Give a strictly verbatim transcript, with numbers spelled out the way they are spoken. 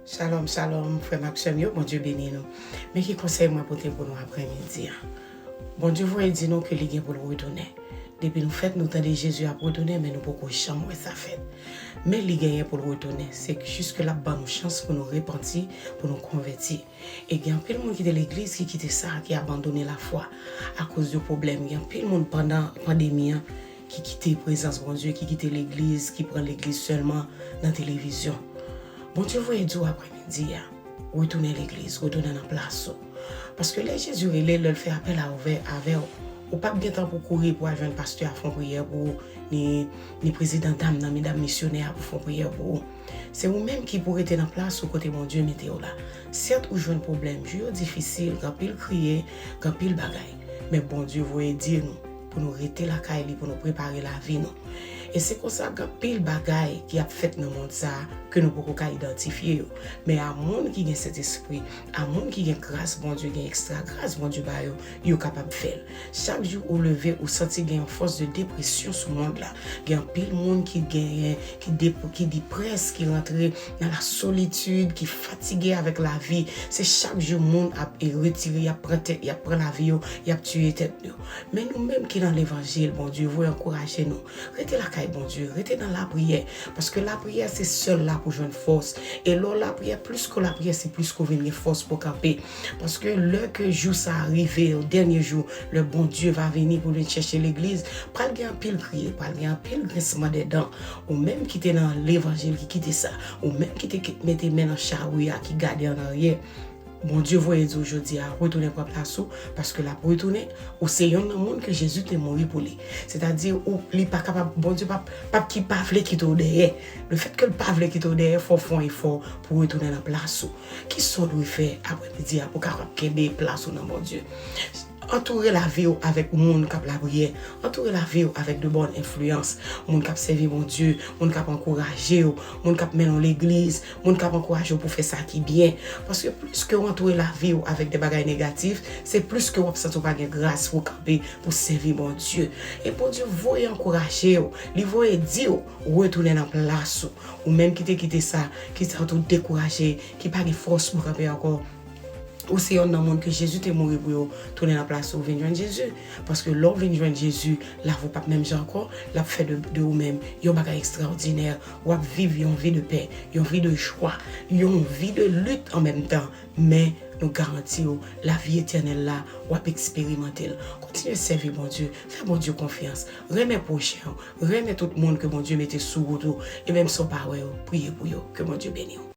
Shalom, shalom, frè m ak sè m yo, Bondye beni nou. Men ki konsèy mwen pote pou nou aprèmidi a. Bondye voye di nou ke li gen pou l retounen. Depi nou fèt, nou tande Jezi ap retounen, men nou poko janm wè sa fèt. Men li genyen pou l retounen. Se jis ke l ap ban nou chans pou nou repanti, pou nou konvèti. E gen anpil moun ki te legliz ki kite sa, ki abandone lafwa akoz de pwoblèm. Gen anpil moun pandan pandemi an ki kite prezans Bondye, ki kite legliz, ki pran legliz sèlman nan televizyon. Bondye voye di w aprèmidi a, retounen legliz, retounen nan plas ou. Paske lè Jezi rele, lè l fè apèl a ouvè avè w, ou p ap gen tan pou kouri pou al jwenn pastè a fè yon priyè pou ou, ni, ni prezidan dam nan, medam misyonè a pou fè yon priyè pou ou. Se ou menm ki pou rete nan plas ou kote Bondye mete w la. Sèt, ou jwenn pwoblèm, jou yo difisil, gen anpil kriye, gen anpil bagay. Men Bondye voye di nou pou nou rete lakay li, pou nou prepare lavi nou. E se konsa, gen anpil bagay ki ap fèt nan mond sa a ke nou poko ka idantifye yo. Men a moun ki gen Sentespri, a moun ki gen gras Bondye, gen ekstra gras Bondye ba yo, yo kapab fè l. Chak jou ou leve, ou santi gen yon fòs de depresyon sou mond la. Gen anpil moun ki genyen, ki dep-, ki deprès, ki rantre nan la solitid, ki fatige avèk lavi. Se chak jou moun ap, e, retire, y ap pran tèt, y ap pran lavi yo, y ap tiye tèt yo. Men nou menm ki nan levanjil, Bondye voye ankouraje nou. Rete lakay Bondye, rete nan lapriyè. Paske lapriyè se sèl la pou jwenn fòs. E lè w lapriyè, plis ke w lapriyè, se plis ke w vin gen fòs pou w kanpe. Paske lè ke jou sa a rive, o dènye jou, lè Bondye va vini pou l vin chèche legliz, pral gen anpil kriye, pral gen anpil grinsman dè dan. Ou menm ki te nan levanjil ki kite sa, ou menm ki te ki-, mete men nan chari a ki gade an aryè, Bondye voye di w jodi a, retounen pran plas ou, paske l ap retounen, ou se yonn nan moun ke Jezi te mouri pou li. Sètadi, ou, li pa kapab, Bondye p ap, p ap ki pa vle kite w dèyè. Lefètke l pa vle kite w dèyè, fò w fè yon efò pou w retounen nan plas ou. Kisa w dwe fè aprèmidi a pou w kapab kenbe plas ou nan Bondye? Antoure lavi w avèk moun k ap lapriyè. Antoure lavi w avèk de bòn enfliyans. Moun k ap sèvi Bondye, moun k ap ankouraje w, moun k ap mennen w legliz, moun k ap ankouraje w pou fè sa ki byen. Paske plis ke w antoure lavi w avèk de bagay negatif, se plis ke w ap santi w pa gen gras pou w kanpe, pou w sèvi Bondye. E Bondye voye ankouraje w, li voye di w, retounen nan plas ou. Ou menm ki te kite sa, ki santi w dekouraje, ki pa gen fòs pou w kanpe ankò, ou se yonn nan moun ke Jezi te mouri pou yo, tounen nan plas ou, vin jwenn Jezi. Paske lè w vin jwenn Jezi, lavi w p ap menm jan ankò, l ap fè de, de ou menm yon bagay ekstraòdinè. W ap viv yon vi de pè, yon vi de jwa, yon vi de lit an menm tan. Men nou garanti w, lavi etènèl la, w ap eksperimante l. Kontinye sèvi Bondye, fè Bondye konfyans, renmen pwochen w, renmen tout moun ke Bondye mete sou wout ou, e menm si w pa wè yo, priye pou yo. Ke Bondye beni w.